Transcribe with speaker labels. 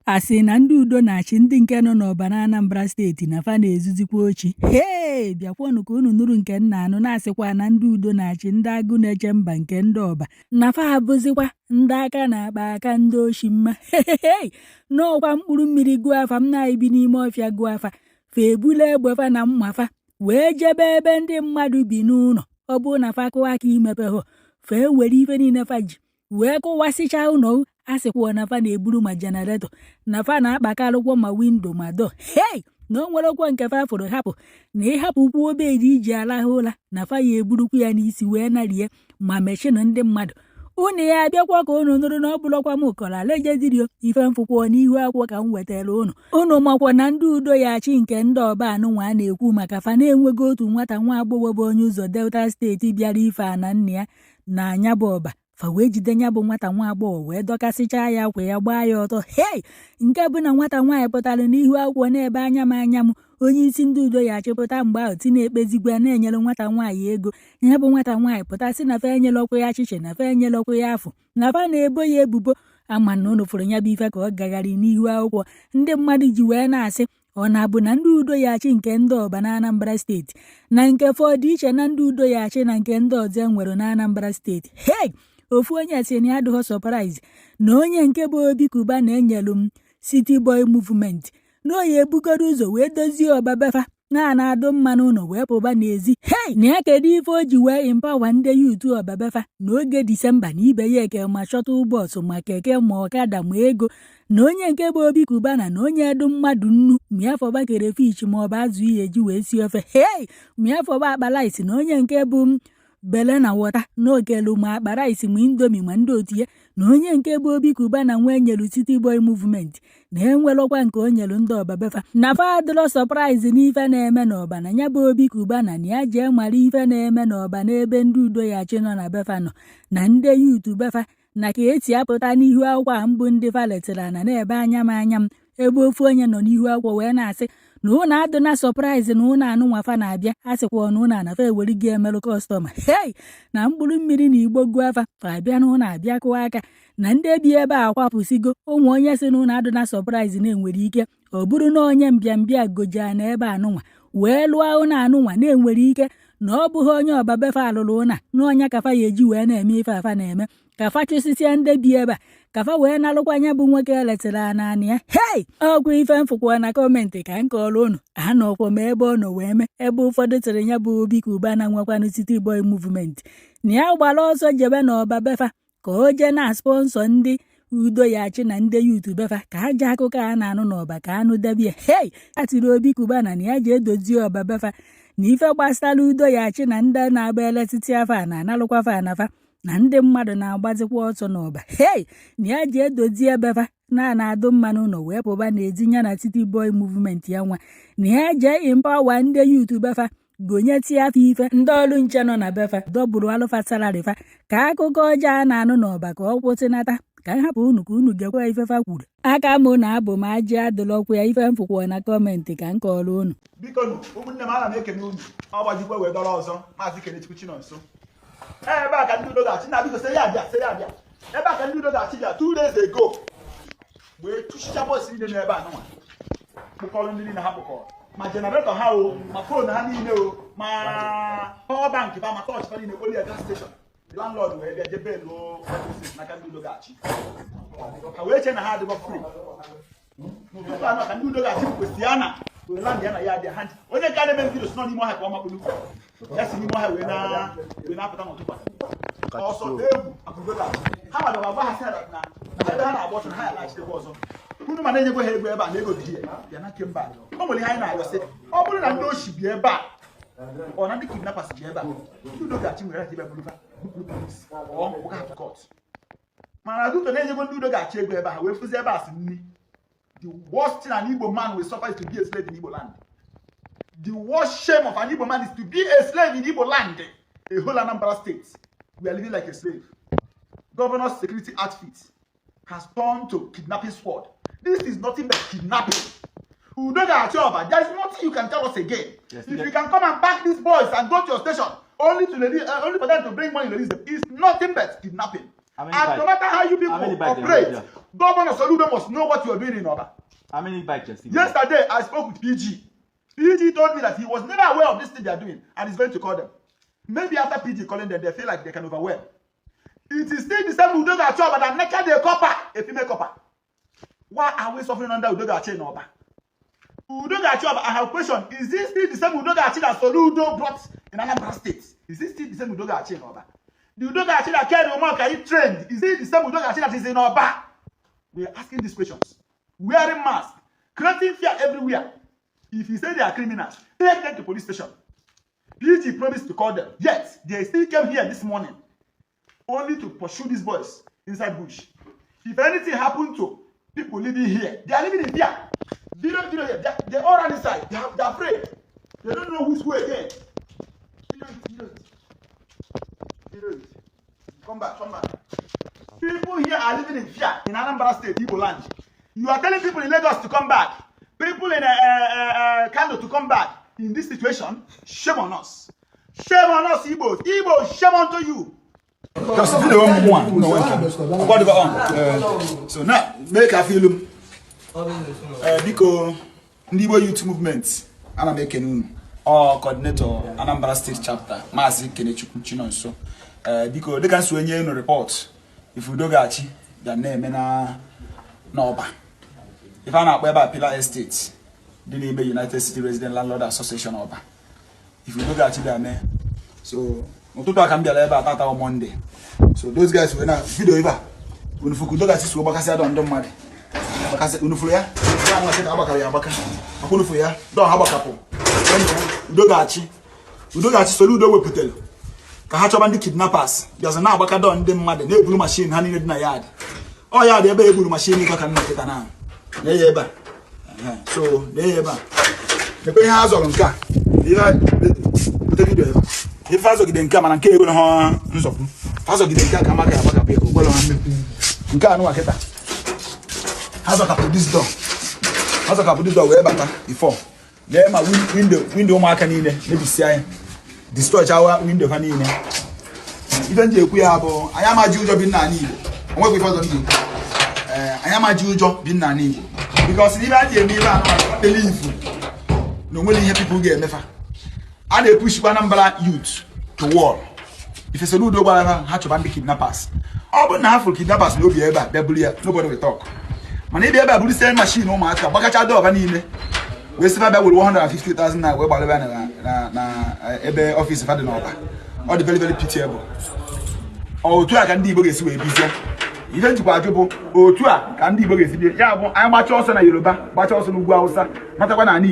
Speaker 1: asị na ndị udo na-achị ndị nke nọ n'Oba Anambra State na fa na-ezuzikwa ochi. Bịakwanụ ka unu nụrụ nke nna anụ na-asịkwa na ndị udo na-achị ndị agụ na-eche mba nke ndị Ọba na fa abụzikwa ndị aka na-akpa aka ndị oshi mma. N'ọkwa mkpụrụ mmiri gụọ afa m na-ebi n'ime ọfịa gụọ afa fa ebula egbe fa na mma fa wee jebe ebe ndị mmadụ bi n'ụlọ. Ọ bụ na fa kụwa aka imepe ha fa ewere ife niile fa ji wee kụwasịcha ụlọ. Asịkwa na fa na-eburu ma jenareto na fa na-akpakarịkwa ma windo ma do. Na o nwere okwo nke fa fụrụ hapụ na ịhapụkwu obedi iji arahụ ụra na fa ya eburukwu ya n'isi wee narie ma mechin ndị mmadụ. Unu ya abịakwa ka unu nụrụ na ọ bụrụkwa m kọrọ alejedirio ife mfụkwa n'ihu akwụkwọ ka m wetara unu makwa na ndị udo ya achị nke ndị Ọba anụnwa a na-ekwu maka fa na-enweghị otu nwata nwa agbọghọ bụ onye ụzọ Delta steeti bịara ife a na nna ya na anya bụ Ọba fa wee jide nya bụ nwata nwa agbọghọ wee dọkasịcha ya akwa ya gbaa ya ọtọ. Nke bụ na nwata nwaanyị pụtara n'ihu akwụkwọ n'ebe anya m onye isi ndị udo ya achịpụta mgbe ahụ ti na-ekpezigwa na-enyere nwata nwaanyị ego. Ya bụ nwata nwaanyị pụta sị na fa enyela ọkụ ya achịcha na fa enyela ọkụ ya afọ na fa na-ebo ya ebubo ama na unu fụrụ ya bụ ife ka ọ gagharị n'ihu akwụkwọ. Ndị mmadụ ji wee na-asị ọ na-abụ na ndị udo ya achị nke ndị Ọba na Anambra steeti na nke fọdụ iche na ndị udo ya achị na nke ndị ọzọ nwere na Anambra steeti. Ofu onye si na ya adịghị surprise na onye nke bụ Obi Cubbana enyelu m City Boy Movement na oyi ebugoro ụzọ wee dozie Ọba befa na-adụ mma n'ụlọ wee pụba n'ezi. Na ya kedu ife o ji wee impawa ndị yutu Ọba befa n'oge Disemba na ibe ya eke ma shọtụ bọọsụ ma keke ma ọkada ma ego na onye nke bụ Obi Cubbana na onye edu mmadụ nnu mịafọba kere fish ma ọ bụ azụ ihe ji wee si ofe mịafọba akpala isi na onye nke bụ bele na wọta n'okelu ma akpara isi ma indomi ma ndị otu ya na onye nke bụ Obi Cubbana nwee nyelu City Boy Movement na enwelọkwa nke o nyelu ndị Ọba befa na fa adịrọ sọpraịz n'ife na-eme n'Ọba na ya bụ Obi Cubbana na ya jee mara ife na-eme n'Ọba n'ebe ndị udo ya achị nọ na befa nọ na ndị yutu befa na ka eti apụta n'ihu akwụkwọ a mbụ ndị fa letara na n'ebe anya m ebe ofu onye nọ n'ihu akwụkwọ wee na-asị na ụnụ adụ na sọpraịz na ụnụ anụ nwafa na-abịa asịkwa na ụnụ anafa ewere gị emelụ kọstọma. Na mkpụrụ mmiri na igbo gụọ afa fa abịa na ụnụ abịa kụwa aka na ndị bi ebe a kwapụsigo ụmụ onye si na ụnụ adụ na sọpraịz na-enwere ike ọ bụrụ na onye mbịambịa gojaa na ebe anụnwa wee lụọ ụnụ anụnwa na-enwere ike na ọ bụghị onye Ọba befa alụrụ ụna na ọnya kafa ya eji wee na-eme ife afa na-eme kafa chụsịsịa ndị bi ebe a kafa wee nalụkwa anya bụ nwoke eletara naanị ya. Ọgwụ ife mfụkwa na kọmentị ka nke ọrụ unu anọkwa m ebe ọ nọ wee mee ebe ụfọdụ tiri ya bụ Obi Cubbana nwekwanụ City Boy Movement na ya gbara ọsọ jebe na Ọba befa ka o jee na sponsọ ndị udo ya achị na ndị yutu befa ka ha ji akụkọ a na-anụ n'Ọba ka anụ debie. Atiri Obi Cubbana na ya ji edozie Ọba befa na ife gbasara udo ya achị na ndị na-agba eletiti afa na-analụkwa fa anafa na ndị mmadụ na-agbazikwa ọsọ n'Ọba na ya ji edozi ebefa na-adụ mma n'ụlọ wee pụba na-ezinye na City Boy Movement ya nwa na ya jee impawa ndị yutu befa gonyeti afọ ife ndị ọrụ nche nọ na befa dọbụrụ alụfa salari fa ka akụkọ ọjọọ a na-anụ n'Ọba ka ọ kwụsịnata ka nhapụ unu ka unu gekwa ifefa kwuru aka mụ na abụ m ajị adịlọkwa ya ife mfụkwa na kọmentị ka nke ọrụ unu.
Speaker 2: Biko ụmụnne m ana m ekene unu ọgbajikwa wee dọrọ ọzọ maazị Kenechukwu Chinonso ebe a ka ndị Udogachi na biko sị ya abịa ebe a ka ndị Udogachi bịa 2 days ago wee tụchicha bọọsụ niile n'ebe anụnwa kpụkọrọ ndị niile ha kpụkọrọ ma jenaretọ ha o ma fon ha niile o ma pawa bank ba ma tọọchị fa niile kpoli ya gas station landlord wee bịa jebe elu n'aka ndị Udogachi ha wee chee na ha adịbọ free n'ụtụtụ anọ ka ndị Udogachi kwesị ya na land ya na ya dị ha onye nke na-eme vidio si nọ n'ime ọhịa ka ọ makpụrụ ya si n'ime ọhịa wee na-apụta n'ụtụtụ ọsọ egwu Udogachi ha madọba gba ha sị na ebe ha na-agba ọsọ ha ya na-achitekwa ọzọ unu ma na-enyekwa ha ego ebe a na ego dị ya na kemba o nwere ihe anyị na-agọsị ọ bụrụ na ndị oshi bi ebe a ọ na ndị kidnappers bi ebe a ndị Udogachi nwere aka ebe bụrụba mana duto na-enyekwa ndị Udogachi ego ebe ha wee fụzi ebe a si nni. The worst thing an Igbo man will suffer is to be a slave in Igbo land. The worst shame of an Igbo man is to be a slave in Igbo land. A whole Anambra State, we are living like a slave. Governor's security outfit has turned to kidnapping squad. This is nothing but kidnapping. Udogachi Oba, there is nothing you can tell us again. Yes, if you can come and pack these boys and go to your station only for them to bring money, release them, it's nothing but kidnapping. And no matter how you people operate, Governor Soludo must know what you are doing in Oba.
Speaker 3: How many bikes you see?
Speaker 2: Yesterday, I spoke with PG. PG told me that he was never aware of this thing they are doing and he's going to call them. Maybe after PG calling them, they feel like they can overwhelm. It is still the same Udogachi Oba that naked a copper, a female copper. Why are we suffering under Udogachi in Oba? Udogachi Oba, I have a question. Is this still the same Udogachi that Soludo brought in Anambra State? Is this still the same Udogachi in Oba? The Udogachi that carried Omar he trained, is it the same Udogachi that is in Oba? We are asking these questions. Wearing masks, creating fear everywhere. If you say they are criminals, take them to police station. PG promised to call them. Yet, they still came here this morning only to pursue these boys inside bush. If anything happened to people living here, they are living in fear. They all run inside. They're afraid. They don't know who's who again. Come back. People here are living in fear in Anambra State, Igbo land. You are telling people in Lagos to come back. People in Kano to come back. In this situation, shame on us. Shame on us, Igbos. Igbos, shame unto you. Just video one. So now, make a film. Because Igbo Youth Movement, I'm making coordinator Anambra State chapter. Mazi Kenechukwu Chinonso. Because they can swear no report. If Udogachi, their name na Oba. If I'm not by Pillar Estate, the name United City Resident Landlord Association Oba. If Udogachi their name, so Ototo can be a level at on Monday. So those guys were not video ever. When Udogachi so Bakasi don't marry. Bakasi Unufuya, I'm going to take Abaka. Akunufuya, don't have a couple. Udogachi Soludo will put it. Kahachobandi kidnappers. There's an abacado on them mad. They blue machine hanging in the yard. Oh, yeah, they're able machine. You can make it now. Yeah. So, the pay has on car. Put a video. If I didn't come and cable on, Faso didn't come back a people. Well, you can't work it. Has a couple this door. Has a couple this door way better before. There, my window marker in there. Maybe see. Destroy our window for me. Even if we have, I am a Jew job in Nani. What we call them, I am a Jew job in Nani. Because if I believe, normally people get never. And they push Uba Anambra youth to war. If it's a Ludo, whatever, had to ban the kidnappers. Oh, but now for kidnappers, no be ever, nobody will talk. Maybe ever will send machine no matter. Bakacha dog and we still have 150,000 now. We buy na office of the Oba. All the very pitiable. Oh, two I can do bogus way busy. Even to Pajobo, oh, two I can do bogus. Yeah, I'm much also na Yoruba, but also no Guausa. Not one I need.